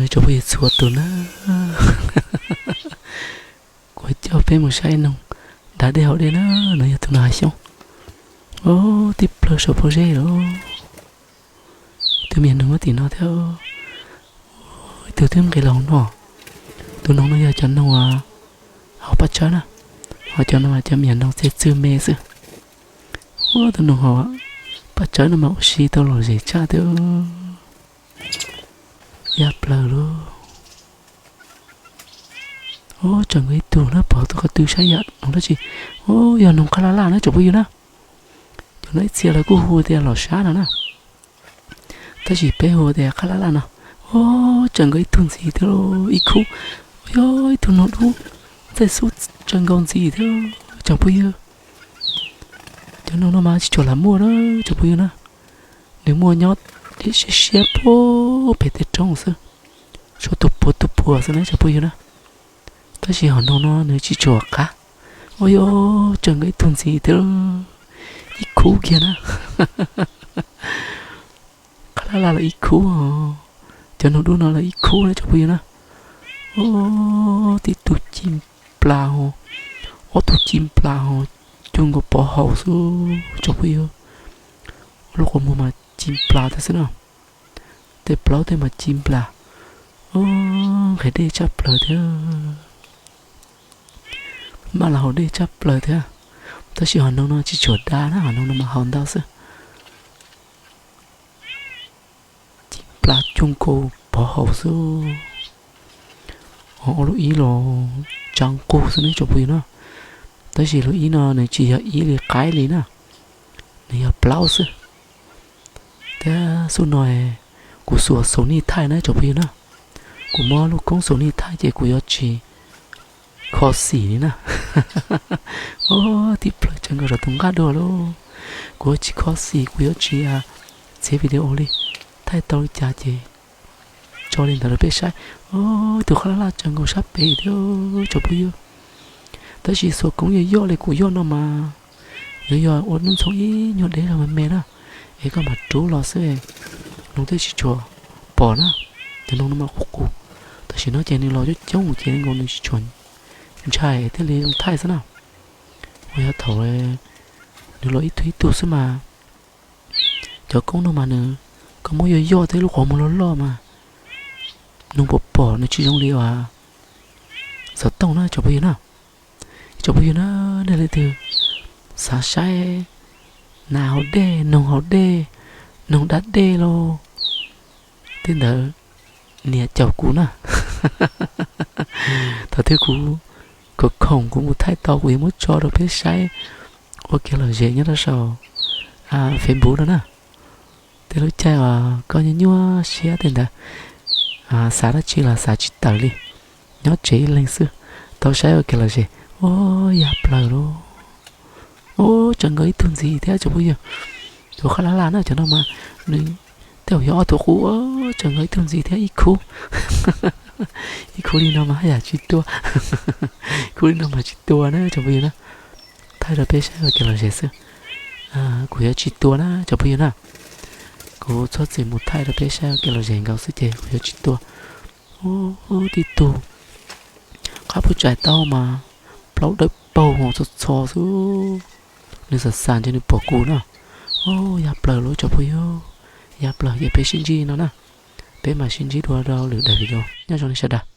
Tsoom phooj ywg, txhua tus na, kuv coj peb mus saib noog da dej haus dej na. No yog tus no hav xyoob, o, tib plawg saum pob zeb lawm. Tus me nyuam noog nyob tim no thiab, ib tug twb nqis los hauv no. Tus noog no yog cov noog haus paj tsawb na, ho cov no mas cov me nyuam noog txej txwj me xwb. Ua tus noog haus paj tsawb no mas ua si tau lom zem tshaj thiab. Yaj plaws lauj. O, tsawv nkaus ib tug na, pom tus qhov twg saib yam noog dab tsi. O, yog noog qab laj laj na tsoom phooj ywg na. Cov no ib txhia lawv kuj hu tias lom sab no na, tab sis peb hu tias qab laj laj no. O, tsawv nkaus ib tug ntxiv thiab lauj, ib khub. Yog ib tug noog dub, txaij xub tsawv nkaus ntxiv thiab tsoom phooj ywg. Cov noog no mas tsis tshua lam muaj na tsoom phooj ywg na. Nws muaj nyob siab siab puag pem tej roob xwb, tshuav tus puav tus puav xwb na tsoom phooj ywg na. Tab sis hom noog no nws tsis tshua qab. Ua yog tsawv nkaus ib tug ntxiv thiab, ib khub kiag na. Qab laj laj los ib khub, cov noog dub no los ib khub na tsoom phooj ywg na. O, tib tug ci nplas ho, ob tug ci nplas ho, cuag nkaus pov haum xwb tsoom phooj ywg. Lub qhov muag mas ci nplas tag xwb na, tej plaub tej mas ci nplas. O, nqhis dej tshaj plaws thiab, maj los haus dej tshaj plaws thiab. Tab sis hom noog no tsis tshua da na, hom noog no mas haus ntau xwb. Ci nplas cuag nkaus pov haum xwb. Ho ob lub ib los tsa nqug xwb ne tsoom phooj ywg na. Tab sis lub ib no nws tsis yog ib li qaib li na, nws yog plaub xwb. Thiab xub no kuv xuas Sony thaij na tsoom phooj ywg na. Kuv muab lub koob Sony thaij ces kuv yuav tsis kho xim li na. O, tib plawg tsawv nkaus saum tus nqaj dua lauj. Kuv yuav tsis kho xim, kuv yuav tsis txiav video li. Thaij tau li cas ces tso li ntawd rau peb saib. O, tus qab laj laj tsawv nkaus sab pem thiab tsoom phooj ywg. Tab sis xuas koob yoj yoj li kuv yoj no mas yuav yog ua hnub ntxoov ib nyuag deb los me me na, es koj mam rub los xwb, noog thiaj tsis tshua pom na. Cov noog no mas qus qus, tam sim no ces nws los coob coob ces nkaus nws tsis tshua ntshai thiaj li zoo thaij xwb na. Uas yog thaum nws los ib tug ib tug xwb mas cov koob no mas nws, koj muab yoj yoj thiab lub qhov muag loj loj mas noog pom pom nws tsis zoo li uas xov tooj na tsoom phooj ywg na. Tsoom phooj ywg na, nej leej twg xav saib nas haus dej, noog haus dej, noog da dej los tej ntawd nias caum kuv na. Thaum twg kuv khoom khoom kuv mus thaij tau kuv yuav muab tso rau peb saib ua kev lom zem nyob rau saum Facebook no na. Tej lub caij uas koj nyuaj nyuaj siab tej ntawd, xav dab tsi los xav tsis tawm li, nyob tsev ib leeg xwb, tau saib ua kev lom zem. O, yaj plaws lauj. O, tsawv nkaus ib tug ntxiv thiab tsoom phooj ywg. Tus qab laj laj na cov no mas nws tej zaum yog ob tug qub, tsawv nkaus ib tug ntxiv thiab ib khub. Ib khub li no mas haj yam tsis tua. Ib khub li no mas tsis tua na tsoom phooj ywg na. Thaij rau peb saib ua kev lom zem xwb. Kuv yuav tsis tua na cov phooj ywg na. Kuv txhob txwm mus thaij rau peb saib ua kev lom zem nkaus xwb ces kuv yuav tsis tua. Ub, tib tug qab puag tsaim taub mas plaub dawb paug ho txho txho xwb. Nws xam xam ntshe nws pom kuv na. Ub, yaj plaws lawm cov phooj ywg, yaj plaws ces peb sib ntsib no na. Peb mam sib ntsib dua rau lwm daim video, nyob zoo nej sawv daws.